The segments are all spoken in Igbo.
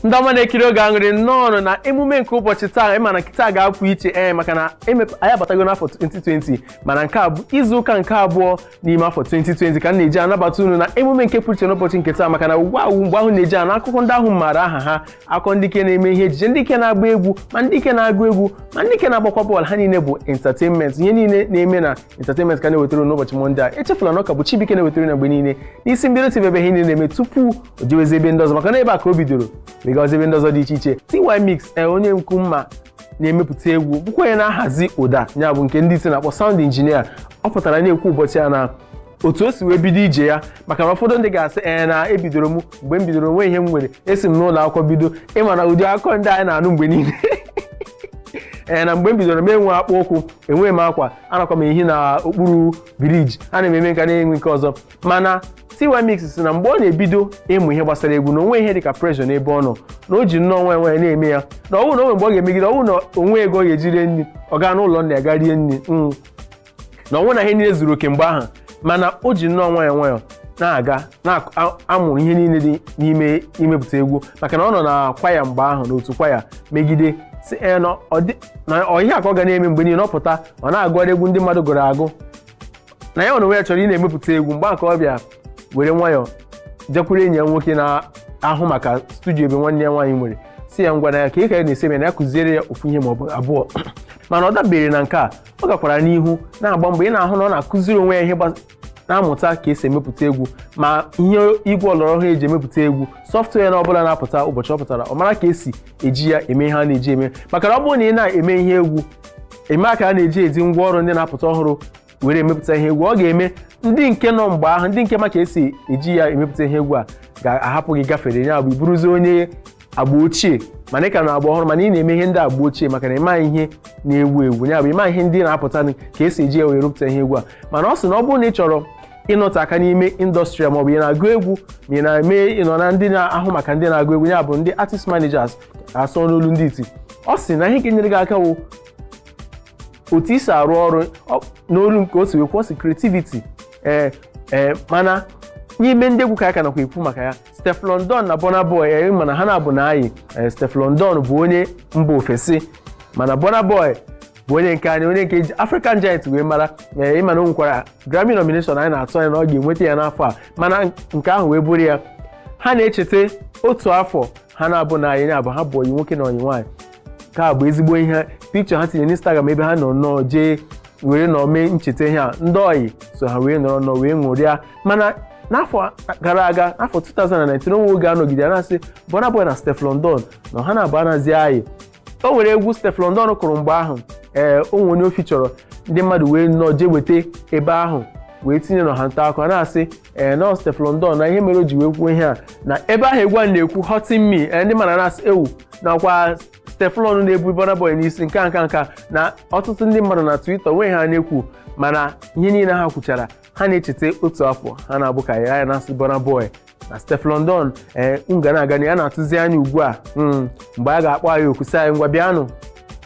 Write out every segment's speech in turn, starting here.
Ndị ọma na-ekiri Oge Aṅụrị, nnọọ na emume nke ụbọchị taa. Ịma na taa ga-apụ iche, ee, maka na anyị abatago n'afọ 2020, mana nke a bụ izu ụka nke abụọ n'ime afọ 2020 ka m na-eji anabata unu na emume nke pụrụ iche n'ụbọchị nke taa, maka na ugbu ahụ, mgbe ahụ na-eji anụ akụkọ ndị ahụ maara aha ha, akụkọ ndị ike na-eme ihe ejije, ndị ike na-agba egwu, ma ndị ike na-agụ egwu, ma ndị ike na-agbakwa bọọlụ, ha niile bụ entertainment. Ihe niile na-eme na entertainment ka na-ewetara unu n'ụbọchị Mọnde a. Echefula na ọ ka bụ Chibuike na-ewetara na mgbe niile n'isi mbido TV, ebe ihe niile na-eme tupu o jewezi ebe ndị ọzọ, maka na ebe a ka o bidoro wegazi ebe ndị ọzọ dị iche iche. TY Mix, onye nkwu mma na-emepụta egwu, bụkwa onye na-ahazi ụda, ya bụ nke ndị isi na-akpọ sound engineer, ọ pụtara na-ekwu ụbọchị a na otu o si wee bido ije ya, maka na ụfọdụ ndị ga-asị, ee, na ebidoro m, mgbe m bidoro onwe ihe m nwere, esi m n'ụlọ akwụkwọ bido. Ịma na ụdị akụkọ ndị anyị na-anụ mgbe niile, ee, na mgbe m bidoro m enwe akpụ ụkwụ, enweghị m akwa, anakwa m ehi na okpuru bridge, ana m eme nka na-enwe nke ọzọ. Mana TY Mix si na mgbe ọ na-ebido ịmụ ihe gbasara egwu, na onwe ihe dịka pressure n'ebe ọ nọ, na o ji nnọọ nwa nwa na-eme ya, na ọnwụ na onwe mgbe ọ ga-emegide ọnwụ na onwe ego ọ ga-eji rie nri, ọ gaa n'ụlọ nna ya ga rie nri, na ọnwụ na ihe niile zuru oke mgbe ahụ, mana o ji nnọọ nwayọọ nwayọọ na-aga na-amụ ihe niile dị n'ime imepụta egwu, maka na ọ nọ na kwaya mgbe ahụ, n'otu kwaya, megide si na ọ ihe a ka ọ ga na-eme mgbe niile. Ọ pụta, ọ na-agụgharị egwu ndị mmadụ gụrụ agụ, na ya onwe ya chọrọ ị na-emepụta egwu. Mgbe ahụ ka ọ bịa were nwayọọ jekwuru enyi ya nwoke na-ahụ maka studio ebe nwanne ya nwaanyị nwere, si ya ngwa, na ya ka ị ka ya na-esi eme, na ya kụziere ya ofu ihe maọbụ abụọ. Mana ọ dabere na nke a, ọ gakwara n'ihu na-agba mbọ. Ị na-ahụ na ọ na-akụziri onwe ya ihe, na-amụta ka esi emepụta egwu, ma ihe igwe ọlọrọ ọhụrụ eji emepụta egwu, software na ọbụla na-apụta, ụbọchị ọ pụtara, ọ mara ka esi eji ya eme ihe a na-eji eme, maka na ọ bụrụ na ị na-eme ihe egwu eme aka a na-eji ezi ngwa ọrụ ndị na-apụta ọhụrụ were emepụta ihe egwu, ọ ga-eme ndị nke nọ mgbe ahụ, ndị nke ma ka esi eji ya emepụta ihe egwu a, ga-ahapụ gị gafere ya, bụ iburuzie onye agba ochie. Mana ị ka na agba ọhụrụ, mana ị na-eme ihe ndị agba ochie, maka na ịma ihe na-ewu ewu, ya bụ ịma ihe ndị na-apụta ka esi eji ya wee rụpụta ihe egwu a. Mana ọ sị na ọ bụrụ na ị chọrọ ịnọte aka n'ime industry, maọbụ ị na-agụ egwu, ma ị na-eme, ịnọ na ndị na-ahụ maka ndị na-agụ egwu, ya bụ ndị artist managers asọ n'olu ndị iti, ọ sị na ihe ga-enyere gị aka wụ otu isi arụ ọrụ n'olu nke o si wee kwuo, sị creativity. Ee, mana n'ime ndị egwu ka aka nakwa ekwu maka ya, Stefflon Don na Burna Boy, ee, mana ha na-abụ na ayị. Stefflon Don bụ onye mba ofesi, mana Burna Boy bụ onye nke anyị, onye nke ji African Giant wee mara. Ee, ịma na o nwekwara Grammy nomination anyị na-atụ anya na ọ ga-enweta ya n'afọ a. Mana nke ahụ wee bụrụ ya, ha na-echeta otu afọ ha na-abụ na anyị, na-abụ ha bụ oyi nwoke na oyi nwaanyị. Nke a bụ ezigbo ihe pikchọ ha tinye n'Instagram, ebe ha nọ nnọọ jee were nọ mee ncheta ihe a, ndị oyi so ha wee nọrọ nọ wee ṅụrịa. Mana n'afọ gara aga, n'afọ 2019, onwe oge anọgide na-asị Burna Boy na Stefflon Don na ha na-abụ anazi anyị. O nwere egwu Stefflon Don kụrụ mgbe ahụ, ee, onwe onye ofi chọrọ ndị mmadụ wee nọ jee weta ebe ahụ wee tinye n'ọha nta akụkọ, na-asị, ee, nọ Stefflon Don na ihe mere o ji wee kwuo ihe a na ebe ahụ egwu a na-ekwu "Hurting Me". Ee, ndị mara na-asị ewu nakwa Stefflon na-ebu Burna Boy n'isi nka nka nka na ọtụtụ ndị mmadụ na Twitter onwe ha na-ekwu. Mana ihe niile ha kwuchara, ha na-echeta otu afọ ha na-abụ ka ya na-asị Burna Boy na Stefflon Don, ee, nga na-aga na ya na-atụzi anya ugbu a, mgbe a ga-akpọ anyị oku sị anyị ngwa bịanụ,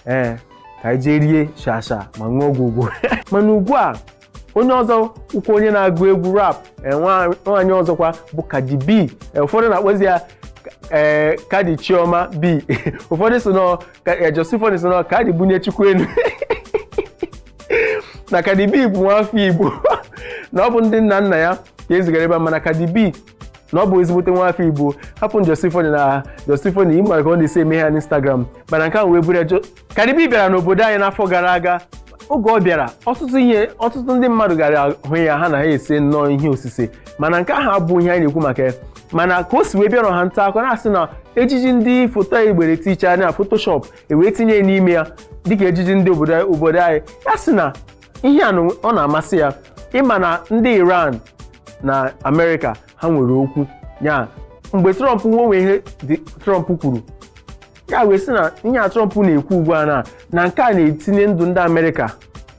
ee, ka anyị jee rie shasha ma ṅụọ ọgwụ ugwu. Mana ugbu a, onye ọzọ ụkwa, onye na-agụ egwu rap, nwaanyị ọzọkwa bụ Cardi B. Ụfọdụ na-akpọzi ya, ee, Cardi Chioma B, ụfọdụ si nọ Josifoni si nọ Cardi bunye Chukwu elu, na Cardi B bụ nwafọ Igbo, na ọ bụ ndị nna nna ya ka ezigara ebe a, mana Cardi B na ọ bụ ezigbote nwafọ Igbo. Hapụ Josifoni na Josifoni, ịma ka ọ na-esi eme ya n'Instagram. Mana nke ahụ wee bụrụ ya, Cardi B bịara n'obodo anyị n'afọ gara aga. Oge ọ bịara, ọtụtụ ihe, ọtụtụ ndị mmadụ gara hụ ya, ha na ha ese nnọọ ihe osise. Mana nke ahụ abụghị ihe anyị na-ekwu maka ya. Mana ka o si wee bịa n'ọha nta akụkọ, na-asị na ejiji ndị foto anyị gbere ticha na Photoshop ewee tinye ya n'ime ya dịka ejiji ndị obodo anyị, ya sị na ihe a ọ na-amasị ya. Ịma na ndị Iran na Amerịka ha nwere okwu ya mgbe Trump nwe ihe dị Trump kwuru, ya wee sị na ihe a Trump na-ekwu ugbu a na nke a na-etinye ndụ ndị Amerịka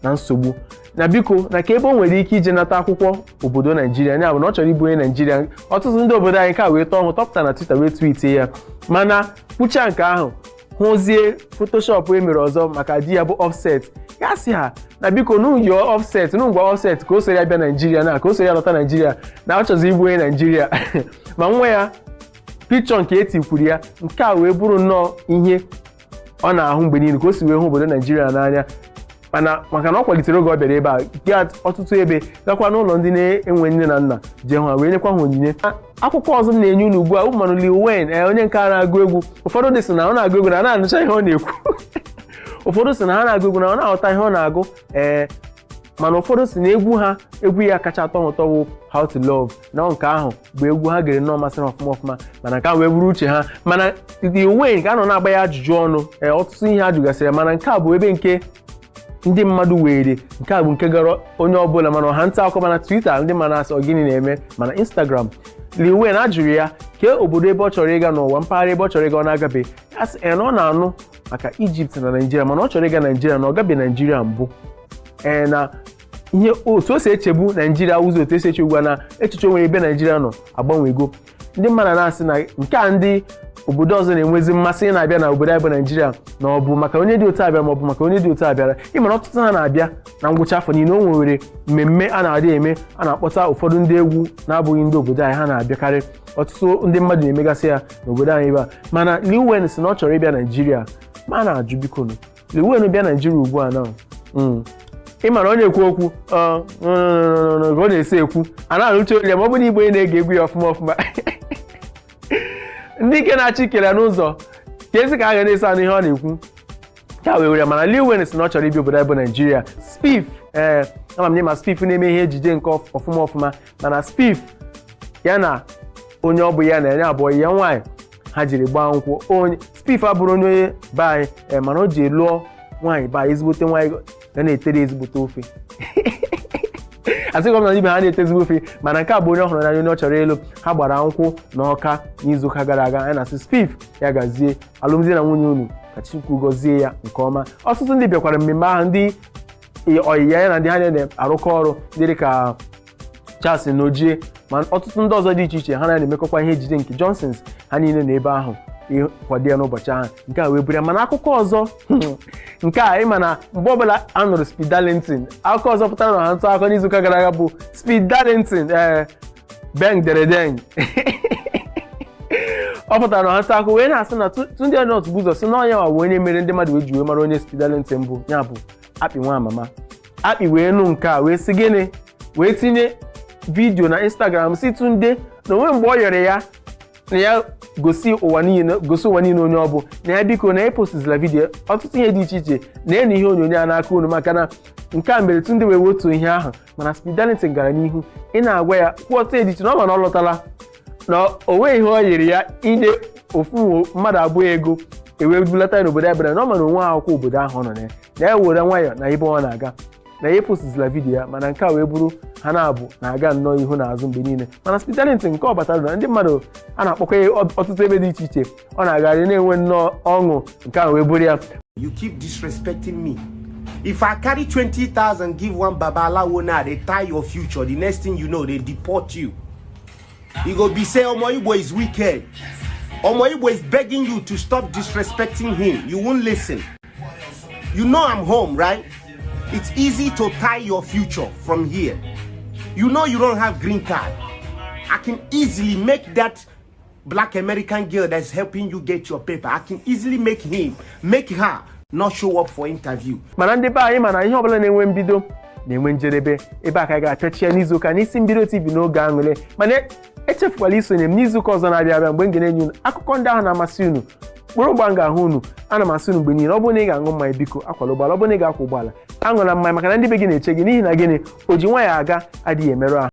na nsogbu, na biko, na ka ebe o nwere ike ije nata akwụkwọ obodo Naijiria, ya bụ na ọ chọrọ ịbụ onye Naijiria. Ọtụtụ ndị obodo anyị ka wee tọọ hụ tọpụta na Twitter wee tweetie ya. Mana kwucha nke ahụ, hụzie Photoshop e mere ọzọ maka di ya bụ Offset, ya sị ha na biko n'ụyọ Offset, n'ngwa Offset ka o soro ya bịa Naijiria, na ka o soro ya lọta Naijiria, na ọ chọzi ịbụ onye Naijiria. Ma nwa ya Picture nke etikwuru ya, nke a wee bụrụ nnọọ ihe ọ na-ahụ mgbe niile, ka o si wee hụ obodo Naijiria n'anya. Mana maka na ọ kwalitere oge ọ bịara ebe a, gaa ọtụtụ ebe, gakwa n'ụlọ ndị na-enwe nne na nna, jee hụ ha wee nyekwa ha onyinye. Akwụkwọ ọzọ m na-enye unu ugbu a, ụmụmanụ Lil Wayne, ee, onye nke a na-agụ egwu. Ụfọdụ dị sị na ọ na-agụ egwu na a na-anụcha ihe ọ na-ekwu, ụfọdụ sị na ha na-agụ egwu na ọ na-aghọta ihe ọ na-agụ. Ee, mana ụfọdụ si na egwu ha, egwu ya kacha atọ ha ụtọ bụ "How to Love", na nke ahụ bụ egwu ha gere nnọọ masịrị ọfụma ọfụma. Mana nke ahụ wee bụrụ uche ha. Mana Lil Wayne ka a nọ na-agba ya ajụjụ ọnụ, ee, ọtụtụ ihe a jụgasịrị ya, mana nke a bụ ebe nke ndị mmadụ were, nke a bụ nke gara onye ọbụla, mana ọha nta akụkọ, mana Twitter, ndị mana asị ọ gịnị na-eme, mana Instagram. Lil Wayne ajụrụ ya kee obodo ebe ọ chọrọ ịga n'ụwa, mpaghara ebe ọ chọrọ ịga ọ na-agabe. Ya sị na ọ na-anụ maka Egypt na Naijiria, mana ọ chọrọ ịga Naijiria, na ọ gabe Naijiria mbụ. Ee, na ihe otu o si echebu Naijiria ụzọ otu esi eche ugbu a na echiche o nwere ebe Naijiria nọ agbanwego. Ndị mmadụ na-asị na nke a ndị obodo ọzọ na-enwezi mmasị ị na-abịa na obodo anyị bụ Naijiria, na ọ bụ maka onye dị otu abịa ma ọ bụ maka onye dị otu abịara. Ịmara ọtụtụ ha na-abịa na ngwụcha afọ niile, o nwere mmemme a na-adị eme, a na-akpọta ụfọdụ ndị egwu na-abụghị ndị obodo anyị, ha na-abịakarị. Ọtụtụ ndị mmadụ na-emegasị ya n'obodo anyị ebe a. Mana Lil Wayne sị na ọ chọrọ ịbịa Naijiria. Ma a na-ajụ, biko nụ, Lil Wayne bịa Naijiria ugbu a na ị mara ọ na-ekwu okwu ọ ka ọ na-esi ekwu, a na-anụcha olu ya, ma ọ bụ na Igbo na-ege egwu ya ọfụma ọfụma. Ndị ike na-achọ ikele n'ụzọ ka ezi ka a ga na-esi anụ ihe ọ na-ekwu ka wee were. Mana Lil Wayne sị na ọ chọrọ ịbịa obodo anyị bụ Naijiria. Spiff, ee, ama m na ma Spiff na-eme ihe ejije nke ọfụma ọfụma, mana Spiff ya na onye ọ bụ ya na ya abụọ ya nwaanyị ha jiri gbaa nkwụ. Onye Spiff abụrụ onye be anyị, ee, mana o ji lụọ nwaanyị be anyị, ezigbote nwaanyị ga na-etere ezigbote ofe. Asịghị m na ibe ha na-ete ezigbo ofe, mana nke a bụ onye ọ hụrụ n'anya, onye ọ chọrọ ịlụ. Ha gbara nkwụ n'Ọka n'izuụka gara aga. Anyị na-asị Spiff ya gazie alụmdi na nwunye unu, ka Chukwu gọzie ya nke ọma. Ọtụtụ ndị bịakwara mmemme ahụ, ndị ọyịya ya na ndị ha na-arụkọ ọrụ, ndị dịka Charles Nojie, ma ọtụtụ ndị ọzọ dị iche iche ha na-emekọkwa ihe ejije nke Johnsons, ha niile nọ ebe ahụ ịkwado ya n'ụbọchị ahụ. Nke a wee bụrụ ya. Mana akụkọ ọzọ nke a, ịma na mgbe ọbụla a nụrụ Speed Darlington, akụkọ ọzọ pụtara na nta akụkọ n'izuụka gara aga bụ Speed Darlington, ee, beng deredeng, ọ pụtara na nta akụkọ wee na-asị na Tunde Ednut bụ ụzọ si na ọnya bụ onye mere ndị mmadụ wee ji wee mara onye Speed Darlington bụ, ya bụ Akpị nwa amama. Akpị wee nụ nke a, wee sị gịnị, wee tinye video na Instagram si Tunde na onwe mgbe ọ yọrọ ya na ya gosi ụwa niile, gosi ụwa niile onye ọ bụ, na ya biko na epostizila video ọtụtụ ihe dị iche iche na enu ihe onyonyo a n'aka unu, maka na nke a mere Tunde wee wetuo ihe ahụ. Mana Speed Darlington gara n'ihu ị na-agwa ya kwuo ọtụtụ dị iche na ọ ma na ọ lọtala, na o nweghị ihe ọ yiri ya inye ofu mmadụ abụọ ego ewee bulata ya n'obodo ya bịara, na ọ ma na onwe akwụkwọ obodo ahụ ọ nọ na ya, na ya were nwayọọ na ebe ọ na-aga, na ya epostizila video ya. Mana nke a wee bụrụ ha na-abụ na-aga nnọọ ihu na azụ mgbe niile. Mana Speed Darlington nke ọ batara na ndị mmadụ a na-akpọkọ ya ọtụtụ ebe dị iche iche, ọ na-agagharị na-enwe nnọọ ọṅụ. Nke a wee bụrụ ya. You keep disrespecting me. If I carry 20,000 give one babalawo now, they tie your future. The next thing you know, they deport you. You go be say Omo Igbo is wicked. Omo Igbo is begging you to stop disrespecting him. You won't listen. You know I'm home, right? It's easy to tie your future from here. You know you don't have green card. I can easily make that black American girl that's helping you get your paper. I can easily make him, make her not show up for interview. Mana ndị be anyị, mana ihe ọbụla na-enwe mbido na-enwe njedebe. Ebe a ka anyị ga-apịachi ya n'izuụka n'Isi Mbido TV n'oge aṅụrị. Mana echefukwala isonye m n'izuụka ọzọ na-abịa abịa, mgbe m ga na-enye unu akụkọ ndị ahụ na-amasị unu mkpụrụ ụgba m ga-ahụ unu. Ana m asị unu mgbe niile, ọ bụrụ na ị ga-aṅụ mmanya, biko akwala ụgbọala. Ọ bụrụ na ị ga-akwụ ụgbọala, aṅụla mmanya, maka na ndị be gị na-eche gị. N'ihi na gịnị? O ji nwayọọ aga adịghị emerụ ahụ.